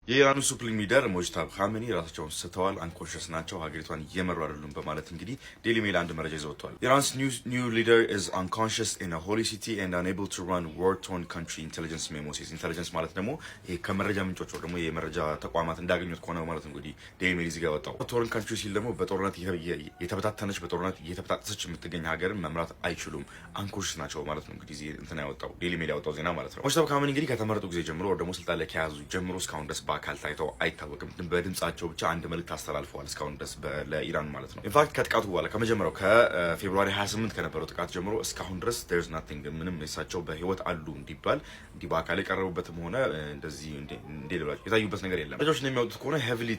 የኢራኑ supreme leader ሞጅታባ ካሜኒ ራሳቸውን ስተዋል፣ unconscious ናቸው፣ ሀገሪቷን እየመሩ አይደሉም በማለት እንግዲህ ዴሊ ሜል አንድ መረጃ ይዘው ወጥተዋል። ኢራንስ ኒው ሊደር ኢዝ አንኮንሽስ ኢን ሆሊ ሲቲ ኤንድ አንኤብል ቱ ራን ዋር ቶርን ካንትሪ ኢንቴሊጀንስ ሜሞ ሴዝ። ኢንቴሊጀንስ ማለት ደግሞ ይሄ ከመረጃ ምንጮች ወይ ደግሞ የመረጃ ተቋማት እንዳገኙት ከሆነ ማለት እንግዲህ ዴሊ ሜል እዚህ ጋር ወጣው። Torn country ሲል ደግሞ በጦርነት የተበታተነች፣ በጦርነት እየተበጣጠሰች የምትገኝ ሀገርን መምራት አይችሉም፣ unconscious ናቸው ማለት ነው። እንግዲህ እዚህ እንትን ያወጣው ዴሊ ሜል ያወጣው ዜና ማለት ነው። ሞጅታባ ካሜኒ እንግዲህ ከተመረጡ ጊዜ ጀምሮ ደግሞ ስልጣን ላይ ከያዙ ጀምሮ እስካሁን ድረስ በአካል ታይተው አይታወቅም። በድምጻቸው ብቻ አንድ መልእክት አስተላልፈዋል እስካሁን ድረስ ለኢራን ማለት ነው። In fact ከጥቃቱ በኋላ ከመጀመሪያው ከ February 28 ከነበረው ጥቃት ጀምሮ እስካሁን ድረስ there's nothing፣ ምንም እሳቸው በህይወት አሉ እንዲባል እንዲህ በአካል የቀረቡበትም ሆነ እንደዚህ እንዴ ልበላቸው የታዩበት ነገር የለም። መረጃዎች እንደሚያወጡት ከሆነ heavily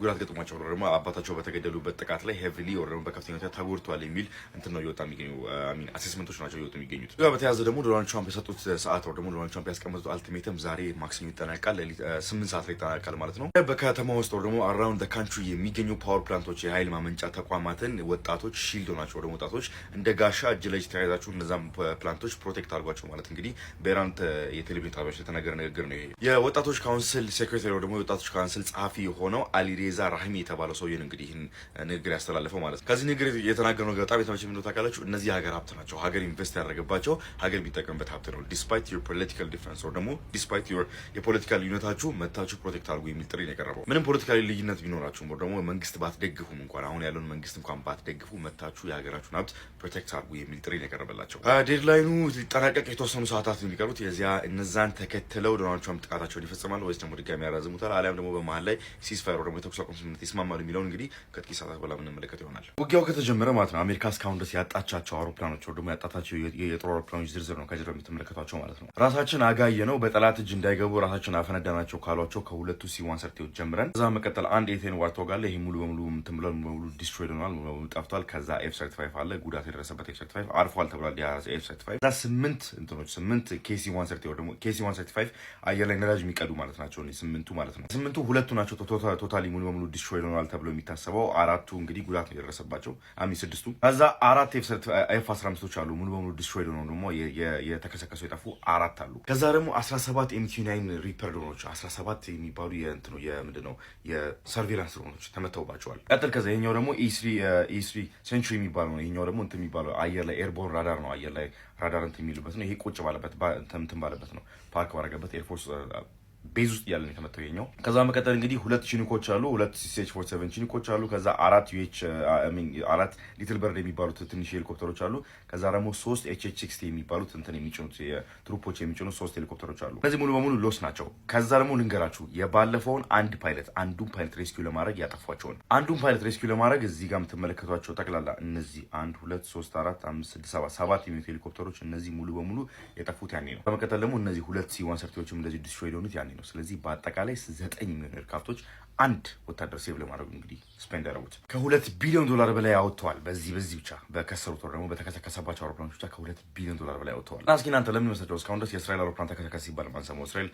ጉዳት ገጥሟቸው ደግሞ አባታቸው በተገደሉበት ጥቃት ላይ heavily ወይ ደግሞ በከፍተኛ ሁኔታ ተጎድተዋል የሚል እንትን ነው እየወጣ የሚገኙ፣ I mean assessment ኦች ናቸው እየወጡ የሚገኙት። ጋር በተያያዘ ደግሞ ዶናልድ ትራምፕ የሰጡት ሰዓት ወይ ደግሞ ዶናልድ ትራምፕ ያስቀመጡት ultimatum ዛሬ ማክሰኞ ይጠናቀቃል። ሌሊት 8 ሰዓት ላይ ይጠናቀቃል ማለት ነው። በከተማ ውስጥ ወይ ደግሞ around country የሚገኙ power plant ኦች፣ የኃይል ማመንጫ ተቋማትን ወጣቶች shield ሆናቸው ደግሞ ወጣቶች እንደ ጋሻ እጅ ለእጅ ተያይዛችሁ እነዛም plant ኦች protect አድርጓቸው ማለት እንግዲህ በኢራን የቴሌቪዥን ጣቢያዎች የተነገረ ንግግር ነው ይሄ። የወጣቶች council secretary ደግሞ የወጣቶች council ጸሐፊ የሆነው አሊሬዛ ራሂሚ የተባለው ሰውዬ ነው እንግዲህ ይህን ንግግር ያስተላለፈው ማለት ነው። ከዚህ ንግግር የተናገረው ነገር በጣም የተመቸኝ ምንድነው ታውቃላችሁ? እነዚህ የሀገር ሀብት ናቸው። ሀገር invest ያደረገባቸው፣ ሀገር የሚጠቀምበት ሀብት ነው። Despite your political difference ወይ ደግሞ despite your የፖለቲካ ልዩነታችሁ መታችሁ protect አድርጉ የሚል ጥሪ ነው የቀረበው። ምንም ፖለቲካዊ ልዩነት ቢኖራችሁም ወይ ደግሞ መንግስት ባትደግፉም እንኳን፣ አሁን ያለውን መንግስት እንኳን ባትደግፉ መታችሁ የሀገራችሁን ሀብት protect አድርጉ የሚል ጥሪ ነው የቀረበላቸው። Deadline ኑ ሊጠናቀቅ የተወሰኑ ሰዓታት ነው የሚቀሩት። የዚያ እነዛን ተከትለው ዶናልድ ትራምፕ ጥቃታቸውን ይፈጽማሉ ወይስ ደግሞ ድጋሚ ያራዝሙታል፣ አሊያም ደግሞ በመሀል ላይ ceasefire ደግሞ የተኩስ አቁም ስምምነት ይስማማሉ የሚለውን እንግዲህ ከጥቂት ሰዓታት በኋላ የምንመለከተው ይሆናል። ውጊያው ከተጀመረ ማለት ነው አሜሪካ እስካሁን ድረስ ያጣቻቸው አውሮፕላኖች ወይ ደግሞ ያጣቻቸው የጦር አውሮፕላኖች ዝርዝር ነው ከጀርባ የምትመለከቷቸው ማለት ነው። ራሳችን አጋየነው፣ በጠላት እጅ እንዳይገቡ ራሳችን አፈነዳናቸው ካሏቸው ከሁለቱ C-130 ዎች ጀምረን ከዛ መቀጠል አንድ A-10 Warthog አለ። ይሄ ሙሉ በሙሉ እንትን ብሏል፣ ሙሉ በሙሉ destroyed ሆኗል፣ ሙሉ በሙሉ ጠፍቷል። ከዛ F-35 አለ፣ ጉዳት የደረሰበት F-35 አርፏል ተብሏል። ያ F-35። ከዛ ስምንት እንትኖች፣ ስምንት KC-130 ወይ ደግሞ KC-135 አየር ላይ ነዳጅ የሚቀዱ ማለት ናቸው። ስምንቱ ማለት ነው። ስምንቱ ሁለቱ ናቸው totally ሙሉ በሙሉ destroyed ሆኗል ተብሎ የሚታሰበው። አራቱ እንግዲህ ጉዳት ነው የደረሰባቸው፣ I mean ስድስቱ። ከዛ አራት F 15ቶች አሉ፣ ሙሉ በሙሉ destroyed ሆነው ደግሞ የተከሰከሱ የጠፉ አራት አሉ። ከዛ ደግሞ 17 MQ-9 Reaper ድሮኖች፣ 17 የሚባሉ የእንትኑ የምንድን ነው የ surveillance ድሮኖች ተመተውባቸዋል። ቀጥል ከዛ ይሄኛው ደግሞ E-3 Sentry የሚባለው ነው። ይሄኛው ደግሞ እንትን የሚባለው አየር ላይ airborne radar ነው። አየር ላይ ራዳር እንትን የሚሉበት ነው። ይሄ ቁጭ ባለበት እንትን ባለበት ነው፣ ፓርክ ባረገበት air force base ውስጥ እያለ ነው የተመታው ይሄኛው። ከዛ መቀጠል እንግዲህ ሁለት Chinook ኦች አሉ፣ ሁለት CH-47 Chinook ኦች አሉ። ከዛ አራት UH አራት Little Bird የሚባሉት ትንሽ ሄሊኮፕተሮች አሉ። ከዛ ደግሞ ሶስት HH-60 የሚባሉት እንትን የሚጭኑት፣ የ troop ኦች የሚጭኑት ሶስት ሄሊኮፕተሮች አሉ። እነዚህ ሙሉ በሙሉ loss ናቸው። ከዛ ደግሞ ልንገራችሁ የባለፈውን አንድ ፓይለት፣ አንዱን pilot rescue ለማድረግ ያጠፏቸውን፣ አንዱን pilot rescue ለማድረግ እዚህ ጋር የምትመለከቷቸው ጠቅላላ እነዚህ አንድ፣ ሁለት፣ ሶስት፣ አራት፣ አምስት፣ ስድስት፣ ሰባት፣ ሰባት የሚሆኑት ሄሊኮፕተሮች እነዚህ ሙሉ በሙሉ የጠፉት ያኔ ነው። በመቀጠል ደግሞ እነዚህ ሁለት C-130 ዎችም እንደዚህ destroy የሆኑት ያኔ ነው። ስለዚህ በአጠቃላይ ዘጠኝ የሚሆኑ aircraft ኦች አንድ ወታደር save ለማድረግ እንግዲህ spend ያደረጉት ከ2 ቢሊዮን ዶላር በላይ አውጥተዋል። በዚህ ብቻ በከሰሩት ወር ደግሞ በተከሰከሰባቸው አውሮፕላኖች ብቻ ከ2 ቢሊዮን ዶላር በላይ አውጥተዋል። እና እስኪ እናንተ ለምን ይመስላችኋል እስካሁን ድረስ የእስራኤል አውሮፕላን ተከሰከሰ ሲባል ማንሰማው? እስራኤል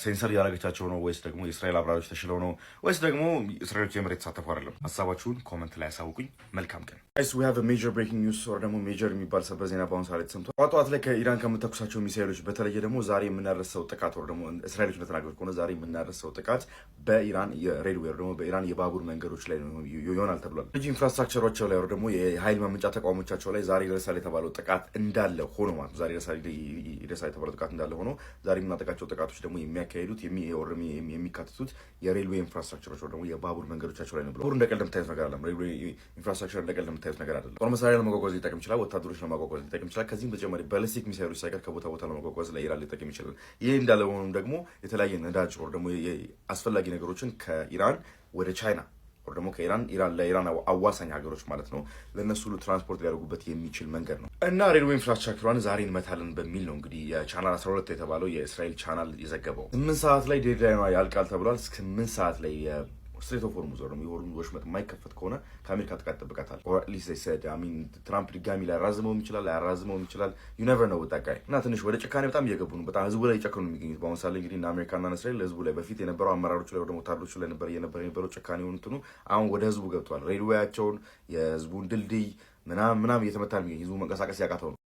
ሴንሰር እያደረገቻቸው ነው ወይስ ደግሞ የእስራኤል አብራሪዎች ተሽለው ነው ወይስ ደግሞ እስራኤሎች የምር የተሳተፉ አይደለም? ሀሳባችሁን comment ላይ ያሳውቁኝ። መልካም ቀን። Guys, we have major breaking news or ደግሞ major የሚባል ሰበር ዜና በአሁኑ ሰዓት ላይ ተሰምቷል። ጠዋት ጠዋት ላይ ከኢራን ከምተኩሳቸው ሚሳይሎች በተለየ ደግሞ ዛሬ የምናደርሰው ጥቃት ወይ ደግሞ እስራኤሎች እንደተናገሩት ከሆነ ዛሬ የምናደርሰው ጥቃት በኢራን የ railway ደግሞ በኢራን የባቡር መንገዶች ላይ ይሆናል ተብሏል። ልዩ infrastructure ኦቻቸው ላይ ደግሞ የኃይል ማመንጫ ተቋሞቻቸው ላይ ዛሬ ይደርሳል የተባለው ጥቃት እንዳለ ሆኖ ማለት ነው። ዛሬ ይደርሳል የተባለው ጥቃት እንዳለ ሆኖ ዛሬ የምናጠቃቸው ጥቃቶች ደግሞ የሚያካሂዱት የሚካተቱት የ railway infrastructure ኦች ደግሞ የባቡር መንገዶቻቸው ላይ ነው ብሎ። ባቡር እንደ ቀልድ የምታዩት ነገር አይደለም። Railway infrastructure እንደ ቀልድ የምታዩት ነገር አይደለም። ጦር መሳሪያ ለመጓጓዝ ሊጠቅም ይችላል። ወታደሮች ለማጓጓዝ ሊጠቅም ይችላል። ከዚህም በተጨማሪ ballistic ሚሳይሎች ሳይቀር ከቦታ ቦታ ለማጓጓዝ ለኢራን ሊጠቅም ይችላል። ይህ እንዳለ ሆኖም ደግሞ የተለያየ ነዳጅ or ደግሞ አስፈላጊ ነገሮችን ከኢራን ወደ ቻይና or ደግሞ ከኢራን ኢራን ለኢራን አዋሳኝ ሀገሮች ማለት ነው ለእነሱ ሁሉ ትራንስፖርት ሊያደርጉበት የሚችል መንገድ ነው እና railway infrastructure ሯን ዛሬ እንመታለን በሚል ነው እንግዲህ የቻናል 12 የተባለው የእስራኤል ቻናል የዘገበው። 8 ሰዓት ላይ deadline ኗ ያልቃል ተብሏል። እስከ 8 ሰዓት ላይ Strait of Hormuz ደግሞ የሆርሙዝ ወሽመጥ የማይከፈት ከሆነ ከአሜሪካ ጥቃት ይጠብቃታል። At least said, I mean ትራምፕ ድጋሚ ሊያራዝመውም ይችላል፣ ላያራዝመውም ይችላል። You never know with እና ትንሽ ወደ ጭካኔ በጣም እየገቡ ነው። በጣም ህዝቡ ላይ እየጨከኑ የሚገኙት በአሁኑ ሰዓት ላይ እንግዲህ እነ አሜሪካና እስራኤል ህዝቡ ላይ፣ በፊት የነበረው አመራሮቹ ላይ ወደ ወታደሮቹ ላይ ነበር እየነበረ የነበረው ጭካኔ እንትኑ አሁን ወደ ህዝቡ ገብቷል። Railway ያቸውን፣ የህዝቡን ድልድይ ምናምን ምናምን እየተመታ የሚገኝ፣ ህዝቡ መንቀሳቀስ ያቃተው ነው።